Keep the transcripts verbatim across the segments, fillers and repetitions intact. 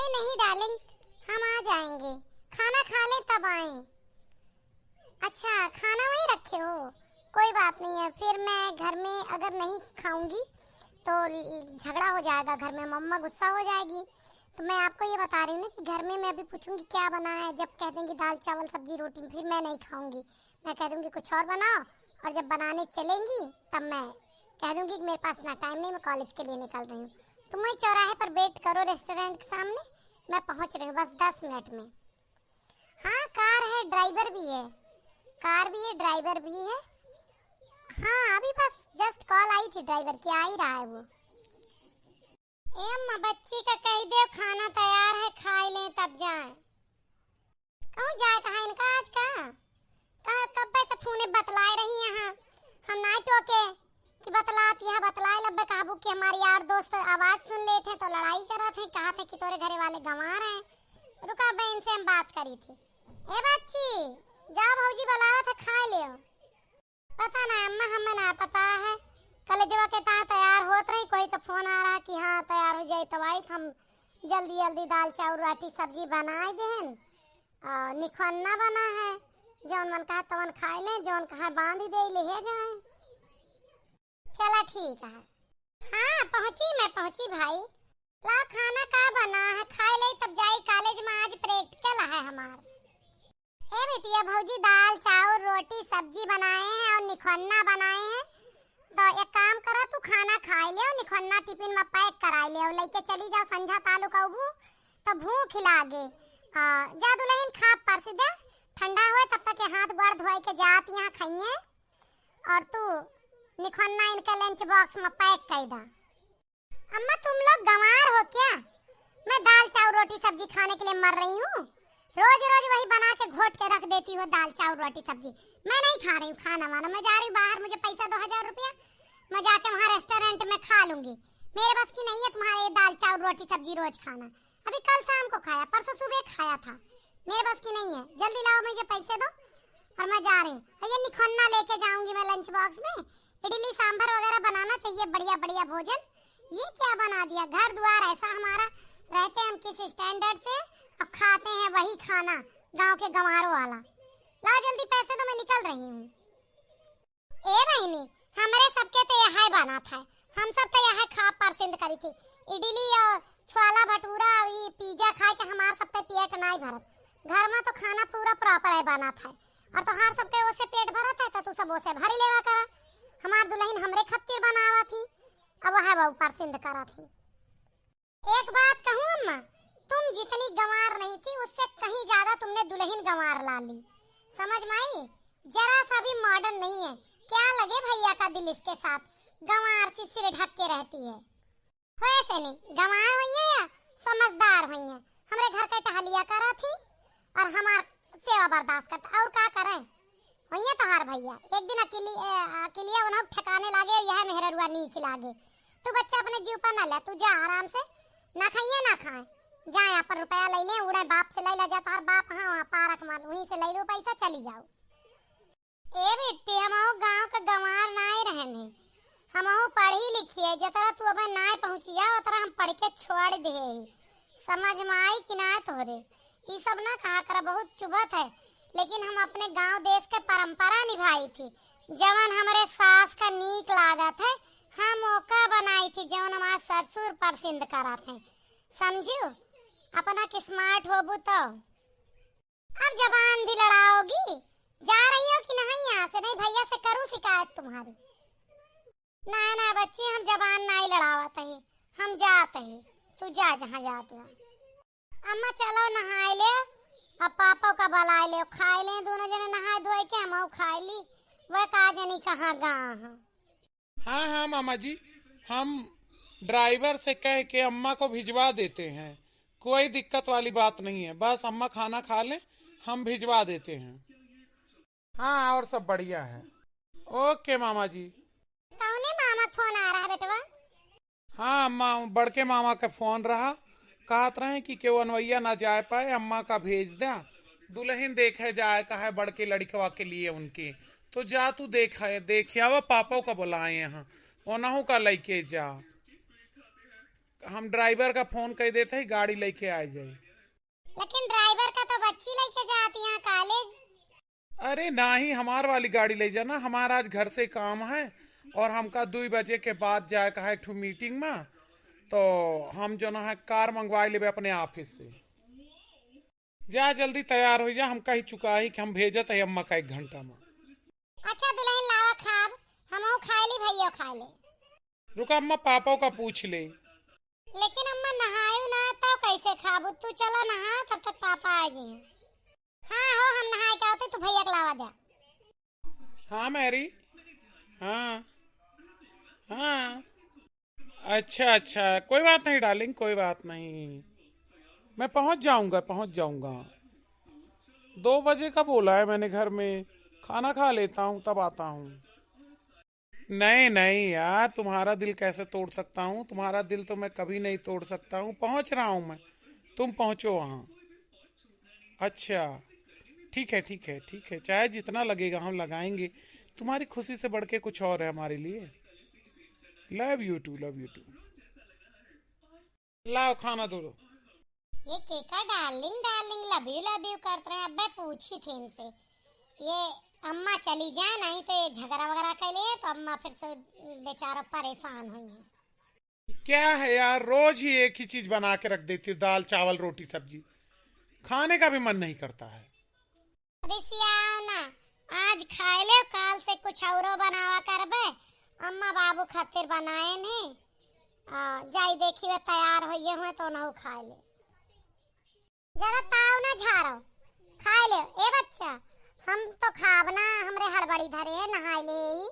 नहीं डार्लिंग, हम आ जाएंगे, खाना खा लें तब आएं। अच्छा, खाना वहीं रखे हो? कोई बात नहीं है, फिर मैं घर में अगर नहीं खाऊंगी तो ल-, झगड़ा हो जाएगा घर में, मम्मा गुस्सा हो जाएगी। तो मैं आपको ये बता रही हूँ ना कि घर में मैं अभी पूछूंगी क्या बना है, जब कह देंगी दाल चावल सब्जी रोटी, फिर मैं नहीं खाऊंगी। मैं कह दूंगी कुछ और बनाओ, और जब बनाने चलेंगी तब मैं कह दूंगी कि मेरे पास ना टाइम नहीं, मैं कॉलेज के लिए निकल रही हूँ। तुम वहीं चौराहे पर वेट करो रेस्टोरेंट के सामने, मैं पहुँच रही हूँ बस दस मिनट में। हाँ, कार है, ड्राइवर भी है, कार भी है, ड्राइवर भी है। हाँ, अभी बस जस्ट कॉल आई थी ड्राइवर की, आ ही रहा है वो। ए अम्मा, बच्ची का कह दे खाना तैयार है, खाई लें तब जाए। कहूँ जाए कहाँ इनका आज का? कहा कब्बे से फोने बतलाए रही यहाँ, हम नाई टोके कि बतलात यह बतलाए लब्बे, कहबू कि हमारे यार दोस्त आवाज सुन लेते हैं तो लड़ाई करत हैं, कहत हैं कि तोरे घरे वाले गंवार हैं। रुका बे, इनसे हम बात करी थी। ए बच्ची, जाओ भौजी बुलावत है, खा लियो। पता ना अम्मा, हमें ना पता है। कलेजवा के तहाँ तैयार होत रही, कोई का फोन आ रहा कि हाँ तैयार हो जाई, तब आई। हम जल्दी जल्दी दाल चाउर रोटी सब्जी बनाए देहन, और निखन्ना बना है, जौन मन कहा तवन खाए लें, जौन कहा बांध दे ले है जाए। चला ठीक है। हाँ पहुँची, मैं पहुँची भाई। ला खाना का बना है, खाए ले तब जाई कॉलेज में, आज प्रैक्टिकल है हमार। ए बिटिया, भौजी दाल, चाउर, रोटी, सब्जी बनाए हैं और निखन्ना बनाए हैं। तो एक काम करो, तू खाना खाए ले और निखन्ना टिफिन में पैक कराए ले और लेके चली जाओ। संझा तालुक अउबू तो भूख ही लागे। आ, जा दुल्हन खा परस दे, ठंडा हुए तब तक के हाथ गोड़ धोए के जात यहाँ खाइए। और तू निखन्ना इनके लंच बॉक्स में पैक कर दा। अम्मा, तुम लोग गंवार हो क्या? मैं दाल चाउर रोटी सब्जी खाने के लिए मर रही हूँ? रोज रोज वही बना के घोट के रख देती हो, दाल चाउर रोटी सब्जी। मैं नहीं खा रही हूँ खाना वाना, मैं जा रही हूँ बाहर, मुझे पैसा दो हजार रुपया, मैं जाके वहाँ रेस्टोरेंट में खा लूंगी। मेरे बस की नहीं है तुम्हारे ये दाल चाउर रोटी सब्जी रोज खाना। अभी कल शाम को खाया, परसों सुबह खाया था। मेरे बस की नहीं है, जल्दी लाओ, मुझे पैसे दो और मैं जा रही हूँ। और ये निखन्ना लेके जाऊंगी मैं लंच बॉक्स में। इडली सांभर वगैरह बनाना चाहिए, बढ़िया बढ़िया भोजन। ये क्या बना दिया, घर द्वार ऐसा हमारा, रहते हम किस स्टैंडर्ड से, अब खाते हैं वही खाना, गांव के गंवारों वाला। लाओ जल्दी पैसे दो, मैं निकल रही हूँ। ए बहिनी, हमरे सबके तो यहै बनत है, हम सब तो यहै खा परसिंद करी थी। इडली और छोला भटूरा और ई पिज्जा खाए के हमार सब तो पेट नाई भरत। घर में तो खाना पूरा प्रॉपर है बनत है, और तोहार सबके ओसे पेट भरत है तो तू सब ओसे भरी लेवा करा। हमार दुल्हन हमरे खातिर बनावा थी, अब वह बहू परसिंद करा थी। एक बात कहूँ अम्मा, तुम जितनी गंवार नहीं थी, उससे कहीं ज्यादा तुमने दुल्हन गंवार ला ली। समझ में आई? जरा सा भी मॉडर्न नहीं है। क्या लगे भैया का दिल इसके साथ, गंवार सी सिर ढक के रहती है। वैसे नहीं, गंवार हुई है या समझदार हुई है, हमरे घर के टहलिया करा थी और हमार सेवा बर्दाश्त करता, और का करें? वही तोहार भैया एक दिन अकेली, ए, अकेलिया उन्हें ठिकाने लागे, यह मेहररुआ नीक लागे। तू बच्चा अपने जीव पर न ले, तू जा आराम से, ना खाइए ना खाए, जा यहाँ पर रुपया ले ले, उड़े बाप से ले ले जा, तोहार बाप हाँ वहाँ पार्क में वहीं से ले लो पैसा, चली जाओ। ए बिट्टी, हमहू गाँव के गंवार नाय रहन है, हमहू पढ़ी लिखी है, जतरा तू अबे नाय पहुँचिया, उतरा हम पढ़ के छोड़ दे है। समझ में आई कि ना तोहरे? ई सब ना कहा करा, बहुत चुभत है, लेकिन हम अपने गांव देश के परंपरा निभाई थी। जवन हमरे सास का नीक लागत है, हम ओका बनाई थी, जवन हमार ससुर परसिंद करत है। समझियो, अपना के स्मार्ट होबू तो। अब जबान भी लड़ाओगी? जा रही हो कि नहीं यहाँ से? नहीं, भैया से करूँ शिकायत तुम्हारी। ना ना बच्ची, हम जबान नाई लड़ावत ही, हम जात ही, तू जा जहाँ जात हो। अम्मा चलो नहाए ले, अब पापा का बुलाए ले, खाए ले, दोनों जने नहाए धोए के हमहू खाए ली, वह का जनी कहाँ गा हैं। हाँ हाँ मामा जी, हम ड्राइवर से कह के अम्मा को भिजवा देते हैं, कोई दिक्कत वाली बात नहीं है, बस अम्मा खाना खा लें, हम भिजवा देते हैं। हाँ, और सब बढ़िया है। ओके मामा जी। कौने मामा फोन आ रहा बेटवा? हाँ अम्मा, बड़के मामा का फोन रहा, कहत रहे कि केहू अनवैया ना जाए पाए, अम्मा का भेज द्या, दुल्हन देखे जाए का है बड़के लड़कवा के लिए उनके। तो जा तू देख, देख आवा, पापा का बुलाए हैं, ओनहू का लइके जा। हम ड्राइवर का फोन कइ देत ही, गाड़ी लइके आइ जाई। लेकिन ड्राइवर का तो बच्ची लइके जाती है कॉलेज। अरे नाही, हमार वाली गाड़ी लइ जाना, हमार आज घर से काम है और हमका दुइ बजे के बाद जाए का है एक ठो मीटिंग में, तो हम जौन है कार मंगवाइ लेबे अपने ऑफिस से। जा जल्दी तैयार होइ जा, हम कहि चुका ही कि हम भेजत ही अम्मा का एक घंटा में। अच्छा दुलहिन, लावा खाब, हमहू खाइ ली, भइयो खाइ ले। रुका अम्मा, पापो का पूछ ले। लेकिन अम्मा नहायू ना, तब कैसे खाबू? तू चला नहा, तब तक पापा आइ गए। हाँ हो, हम नहाइ के आवत ही, तू भइया के लावा द्या। हाँ मैरी, हाँ, हाँ। अच्छा, अच्छा, कोई बात नहीं डार्लिंग, कोई बात नहीं, मैं पहुँच जाऊँगा, पहुँच जाऊँगा। दो बजे का बोला है मैंने घर में, खाना खा लेता हूँ तब आता हूँ। नहीं, नहीं यार, तुम्हारा दिल कैसे तोड़ सकता हूँ? तुम्हारा दिल तो मैं कभी नहीं तोड़ सकता हूँ। पहुँच रहा हूँ मैं, तुम पहुँचो वहाँ। अच्छा, ठीक है, ठीक है, ठीक है, चाहे जितना लगेगा हम लगाएंगे। तुम्हारी खुशी से बढ़ के कुछ और है हमारे लिए। Love you too, love you too। लाओ खाना दो। ये केका डार्लिंग डार्लिंग लव यू लव यू करत रहे। अब्बे पूछी थी इनसे, ये अम्मा चली जाए, नहीं तो ये झगड़ा वगैरह कर ले तो अम्मा फिर से बेचारा परेशान होइहैं। क्या है यार, रोज ही एक ही चीज बना के रख देती हो, दाल चावल रोटी सब्जी, खाने का भी मन नहीं करता है। रिसियाओ ना, आज खाए ले, काल से कुछ औरो बनावा करबे। अम्मा बाबू खातिर बनाए ने, आ, जाई देखी वे तैयार होइए हुए तो उनहू खाए ले। ज्यादा ताव ना झारो, खाए ले। ए बच्चा, हम तो खाब ना, हमरे हड़बड़ी धरे है, नहाए ले ही।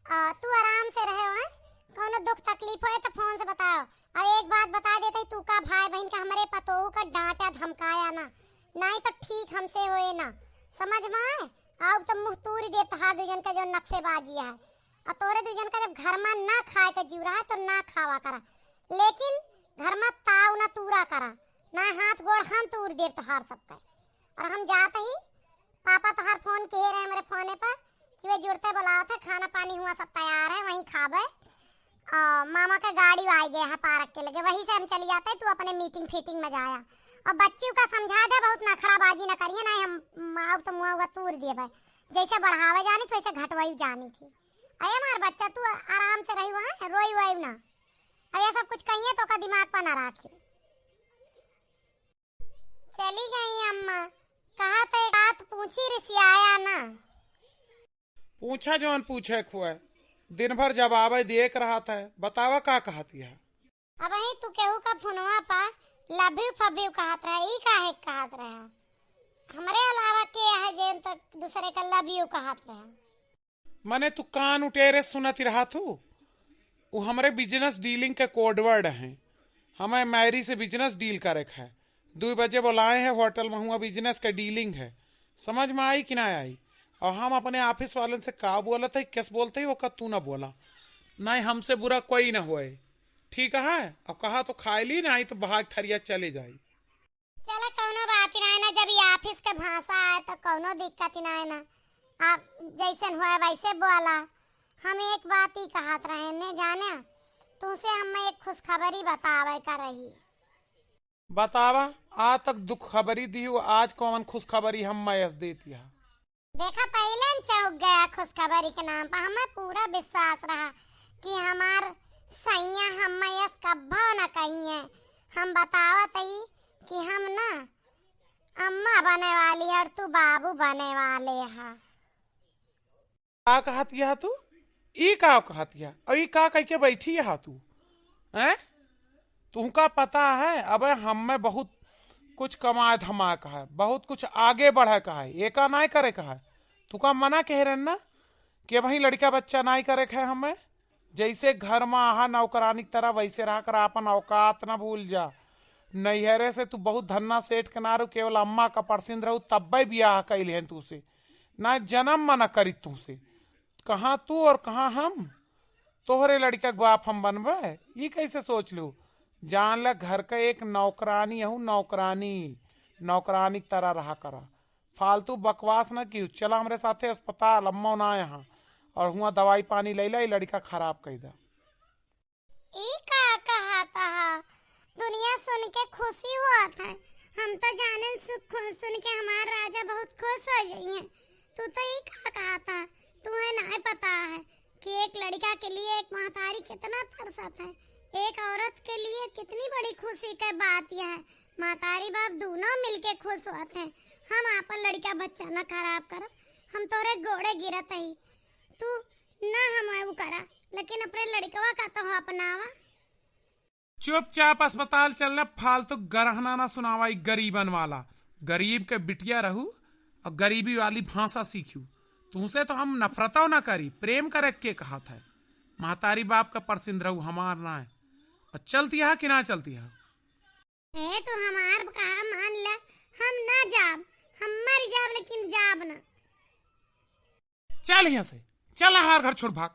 आ, तू आराम से रहे हो, हैं? कौनो दुख तकलीफ होए तो फोन से बताओ। अब एक बात बता देते, तू का भाई बहन का हमरे पतोहू का डांटा धमकाया ना, नहीं तो ठीक हमसे होए ना, समझ में आए? अब तो मुँह तूरी देब तोहार दुजन का जो नक्शेबाजी है। और तोरे दुजन का जब घर में ना खाए के जीव रहा तो ना खावा करा, लेकिन घर में ताव ना तूरा करा, ना हाथ गोड़ हम तूर देब तोहार सबका। और हम जात ही, पापा तोहार फोन किहे रहे हमरे फोने पर कि वे जुड़ते बुलावत है, खाना पानी हुआ सब तैयार है, वहीं खाबे। आ, मामा का गाड़ी आइ गया है पार्क के लगे, वहीं से हम चली जाते, तू अपने मीटिंग फीटिंग में जाया। और बच्ची का समझा दे, बहुत नखड़ाबाजी न करिए, नहीं हम आउब तो मुआ हुआ तूर देबे। जैसे बढ़ावे जानी थी, वैसे घटवाई जानी थी। अरे हमार बच्चा, तू आराम से रही वहाँ, रोई वोई ना। अब ये सब कुछ कहिए तो का दिमाग पर ना राखियो। चली गई अम्मा, कहा तो एक बात पूछी, रिसियाया ना। पूछा जौन पूछे खुए, दिन भर जवाबे दिए के रहत है, बतावा का कहत यह? अबहीं तू केहू का फोनवा पा लव यू फव यू कहत रहा, ई काहे कहत रहा? हमरे अलावा के है जेन तक दूसरे का लव यू कहत रहा? मने तू कान उटेरे सुनत रहत हू? उ हमरे बिजनेस डीलिंग के कोड वर्ड हैं। हमें मैरी से बिजनेस डील करे के है। दुइ बजे बुलाए हैं होटल में, हुआ बिजनेस के डीलिंग है। समझ में आई कि ना आई? और हम अपने ऑफिस वालन से का बोलत है, कैसे बोलते ही, ओका तू ना बोला। नहीं, हमसे बुरा कोई ना होए, ठीक है? अब कहा तो खाए ली, नहीं तो भाग थरिया चले जाई। चला, कौनो बात ही नाय ना, जब ये ऑफिस के भाषा आए तो कौनो दिक्कत ही नाय ना। आप जैसन होए वैसे बोला। हम एक बात ही कहत रहे ने जाने, तुमसे हम एक खुशखबरी बतावे का रही। बतावा, आज तक दुख खबरी दिहू, आज कौन खुशखबरी हम मैस देती है? देखा, पहिले न चौंक गया खुशखबरी के नाम पर। हमें पूरा विश्वास रहा कि हमार सैया हमें यस कब्बो न कहिए। हम बतावत ही कि हम ना अम्मा बने वाली है और तू बाबू बने वाले है। का कहत यह तू? ई का कहत यह? और ई का कह के बैठी यह तू? हैं? तुमका पता है, अबे हमें बहुत कुछ कमाए धमाए का है, बहुत कुछ आगे बढ़े का है, एका नाय करे का है। तुका मना कह रहे ना कि अबहीं लड़का बच्चा नाय करे का है हमें। जैसे घर में आहा नौकरानी की तरह वैसे रहा कर, आपन औकात ना भूल जा। नैहरे से तू बहुत धन्ना सेठ के ना रहू, केवल अम्मा का परसिंद रहू, तब्बे बियाह कैले हैं तू से, ना जन्म मना करी तू से। कहाँ तू और कहाँ हम? तोहरे लड़का के बाप हम बनबे? ई कैसे सोच लू? जान ले, घर का एक नौकरानी हूँ, नौकरानी, नौकरानी की तरह रहा करा। फालतू बकवास न कियो। चला हमरे साथे अस्पताल, अम्मा ना यहाँ, और हुआ दवाई पानी ले ला, ई लड़का खराब कर दा। ई का कहत सकता है। दुनिया सुन के खुशी होत है। हम तो जाने सुख सुन के हमार राजा बहुत खुश हो जाइए। तू तो ई का कहा था, तुहे नाय पता है कि एक लड़का के लिए एक महतारी कितना तरसत है। एक औरत के लिए कितनी बड़ी खुशी के बात यह है। महतारी बाप दोनों मिलके खुश होत हैं। हम आपन लड़का बच्चा न खराब करब, हम तोरे गोड़े गिरत हई। तू ना हम उ करा, लेकिन अपने लड़कवा का तो अपनावा। चुपचाप अस्पताल चल ले, फालतू गरहना ना सुनावा ई गरीबन वाला। गरीब के बिटिया रहू और गरीबी वाली भाषा सीखू। तुमसे तो हम नफरतो ना करी, प्रेम करे के कहत है। महतारी बाप का परसिंद रहू, हमार ना है। और चलती है कि ना चलती है? ए, तू हमार कहा मान ले, हम ना जाब, हम मर जाब लेकिन जाब ना। चल यहाँ से, चल हमार घर छोड़ भाग,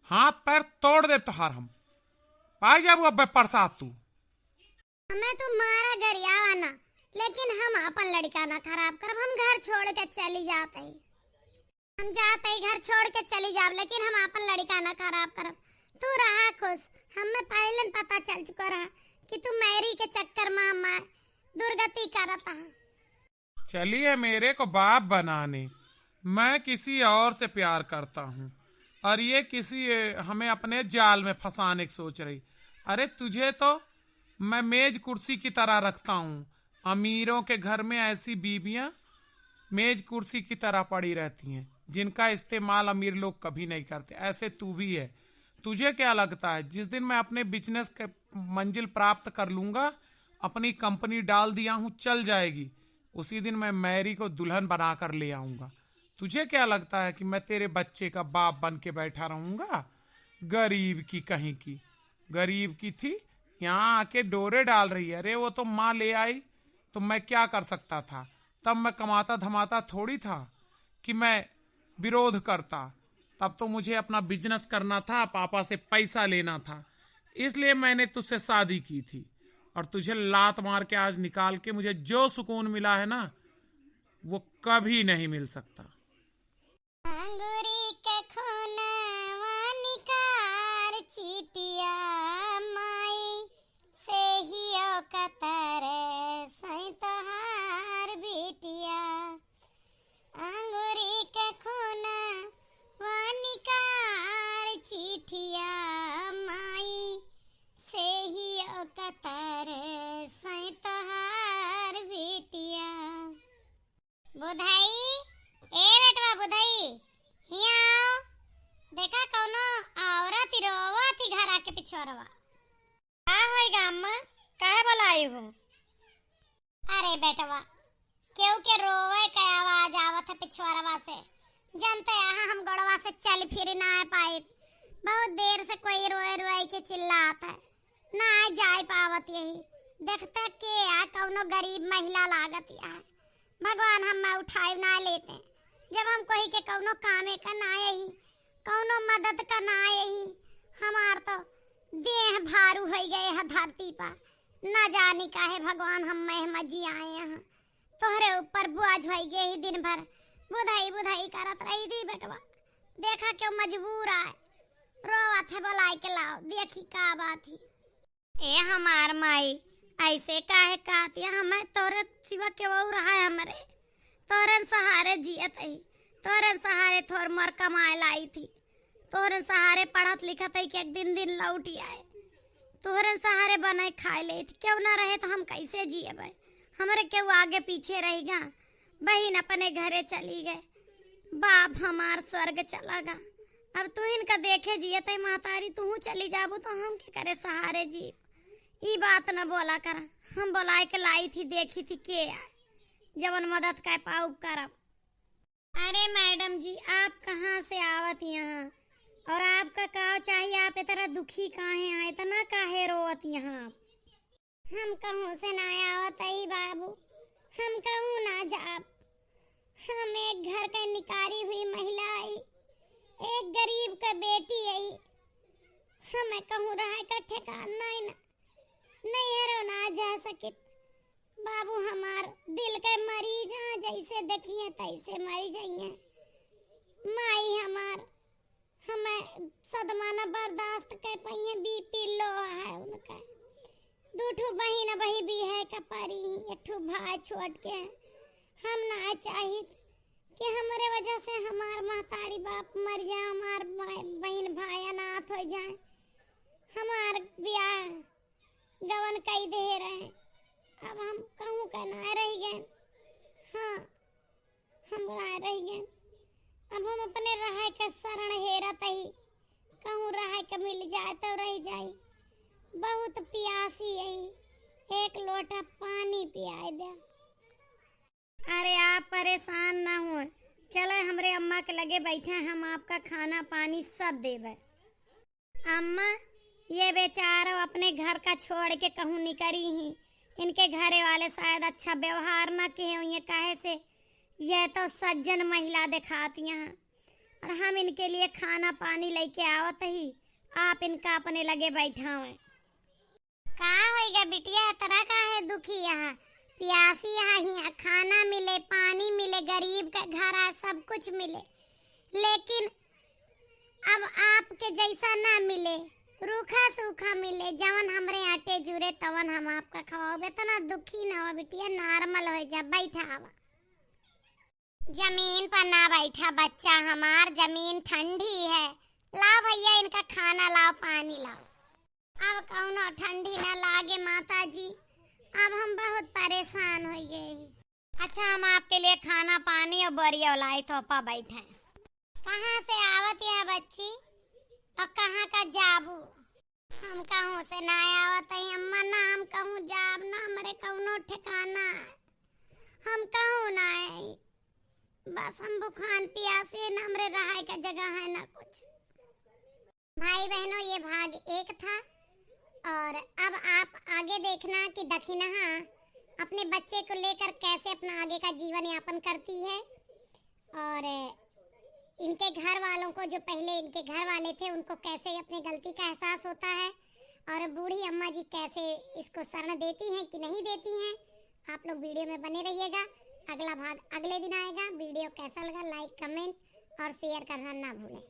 हाथ पैर तोड़ देब तोहार हम। पाई जाबू अब्बे परसाद तू। हमें तू मारा गरियावा ना, लेकिन हम अपन लड़का ना खराब करब, हम घर छोड़ के चली जात हई। हम जात हई घर छोड़ के चली जाब, लेकिन हम अपन लड़का ना खराब करब। तू रहा खुश, हमें पहले पता चल चुका रहा कि तू मैरी के चक्कर में हमार दुर्गति करत हा। चलिए मेरे को बाप बनाने, मैं किसी और से प्यार करता हूँ और ये किसी, ए, हमें अपने जाल में फंसाने की सोच रही। अरे तुझे तो मैं मेज कुर्सी की तरह रखता हूँ। अमीरों के घर में ऐसी बीबियाँ मेज कुर्सी की तरह पड़ी रहती हैं, जिनका इस्तेमाल अमीर लोग कभी नहीं करते। ऐसे तू भी है। तुझे क्या लगता है, जिस दिन मैं अपने बिजनेस के मंजिल प्राप्त कर लूँगा, अपनी कंपनी डाल दिया हूँ, चल जाएगी, उसी दिन मैं मैरी को दुल्हन बनाकर ले आऊँगा। तुझे क्या लगता है कि मैं तेरे बच्चे का बाप बन के बैठा रहूँगा? गरीब की कहीं की, गरीब की थी, यहाँ आके डोरे डाल रही है। अरे वो तो माँ ले आई तो मैं क्या कर सकता था? तब मैं कमाता धमाता थोड़ी था कि मैं विरोध करता। तब तो मुझे अपना बिजनेस करना था, पापा से पैसा लेना था, इसलिए मैंने तुझसे शादी की थी। और तुझे लात मार के आज निकाल के मुझे जो सुकून मिला है ना, वो कभी नहीं मिल सकता। अंगूरी के खूनवा निकार चीटिया माई, से ही ओ कतर सै तोहार बिटिया। अंगूरी के खूनवा निकार चीटिया माई, से ही ओ कतर सै तोहार बिटिया। बुधई, ए बेटवा बुधई, हियाँ आओ। देखा कौनो औरत रोवत ही घर आके पिछोरवा। का होई गा अम्मा, काहे बुलाई हो? अरे बेटवा, केहू के रोवे के आवाज आवत है पिछोरवा से। जनते यहाँ हम गोड़वा से चल फिर ना पाए। बहुत देर से कोई रोए रोए के चिल्लात है, ना जाए पावत यही। देखते के आ कौनो गरीब महिला लागत है। भगवान हम्मे उठाए ना लेते, जब हम कोई के कौनो कामे का ना यही, कौनो मदद का ना यही। हमार तो देह भारू होई गए है धरती पर, ना जानी काहे भगवान हम्मे हम जियाए हैं। तोहरे ऊपर बोझ होई गए ही दिन भर बुधाई बुधाई करत रही थी बेटवा। देखा क्यों मजबूर आए, रोवत है, बुलाई के लाओ, देखी का बात ही। ए हमार माई, ऐसे काहे कहतिया? हमें तोहरे सिवा केहू रहा है हमरे? तोहरे सहारे जियत ही, तोहरे सहारे थोर मोर कमाए लाई थी, तोहरे सहारे पढ़त लिखत ही कि एक दिन दिन लौटी आए, तोहरे सहारे बनाए खाए ले थी। केहू ना रहे तो हम कैसे जियबे? हमरे केहू आगे पीछे रही गा, बहिन अपने घरे चली गए, बाप हमार स्वर्ग चला गा। अब तू इनका देखे जियत है महतारी, तू चली जाबू तो हम के करे सहारे जी? ई बात न बोला करा, हम बोलाए के लाई थी, देखी थी के आए, जवन मदद कर पाऊ करब। अरे मैडम जी, आप कहाँ से आवत यहाँ और आपका का चाहिए? आप इतना दुखी काहे हैं, इतना काहे रोवत यहाँ आप? हम कहूँ से ना आवत आई बाबू, हम कहूँ ना जाब। हम एक घर के निकारी हुई महिला आई, एक गरीब के बेटी आई। हमें कहूँ रहे का ठेकान नहीं ना, नैहरो ना जा सकित। बाबू हमार दिल के मरीज हैं, जैसे देखिए तैसे मरी जाइए। माई हमार हमें सदमा न बर्दाश्त कर पाइए, बीपी लो है उनका। दू ठो बहिन अबही बियाहे का परी, एक ठो भाई छोट के। हम ना चाहित कि हमरे वजह से हमार महतारी बाप मर जाए, हमार ब-, बहिन भाई अनाथ हो जाए। हमार बियाह गवन कई दे रहे, अब हम कहूँ का ना रह गए। हाँ, हम ना रह गए। अब हम अपने रहे के शरण हेरत ही, कहूँ रहे के मिल जाए तो रह जाए। बहुत पियासी है, एक लोटा पानी पियाए दे। अरे, आप परेशान ना हो, चले हमरे अम्मा के लगे बैठे, हम आपका खाना पानी सब देबे। अम्मा, ये बेचारो अपने घर का छोड़ के कहूँ निकरी ही, इनके घरे वाले शायद अच्छा व्यवहार ना किहे हुए, काहे से ये तो सज्जन महिला देखात यहाँ, और हम इनके लिए खाना पानी लेके आवत ही, आप इनका अपने लगे बैठावें। का होइगा बिटिया, इतना काहे दुखी यहाँ? पियासी यहाँ ही, खाना मिले, पानी मिले, गरीब का घर आ, सब कुछ मिले, लेकिन अब आपके जैसा ना मिले, रूखा सूखा मिले, जवन हमरे आटे जुरे तवन हम आपका खवाओ। इतना दुखी ना हो बिटिया, normal हो जा, बैठा हवा। जमीन पर ना बैठा बच्चा हमार, जमीन ठंडी है। लाओ भैया, इनका खाना लाओ, पानी लाओ। अब कौनो ठंडी ना लागे माता जी, अब हम बहुत परेशान हो गए। अच्छा, हम आपके लिए खाना पानी और बोरिया लाई तो पा बैठे। कहाँ से आवत यह बच्ची और कहाँ का जाबू? हम कहूँ से ना आवत है अम्मा, ना हम कहूँ जाब, ना हमरे कौनो ठिकाना है, हम कहूँ ना आई। बस हम भुखान पियासे, ना हमरे रहाय का जगह है ना कुछ। भाई बहनों, ये भाग एक था और अब आप आगे देखना कि दखिनहा अपने बच्चे को लेकर कैसे अपना आगे का जीवन यापन करती है और इनके घर वालों को, जो पहले इनके घर वाले थे, उनको कैसे अपनी गलती का एहसास होता है और बूढ़ी अम्मा जी कैसे इसको शरण देती हैं कि नहीं देती हैं। आप लोग video में बने रहिएगा। अगला भाग अगले दिन आएगा। Video कैसा लगा, like, comment और share करना ना भूलें।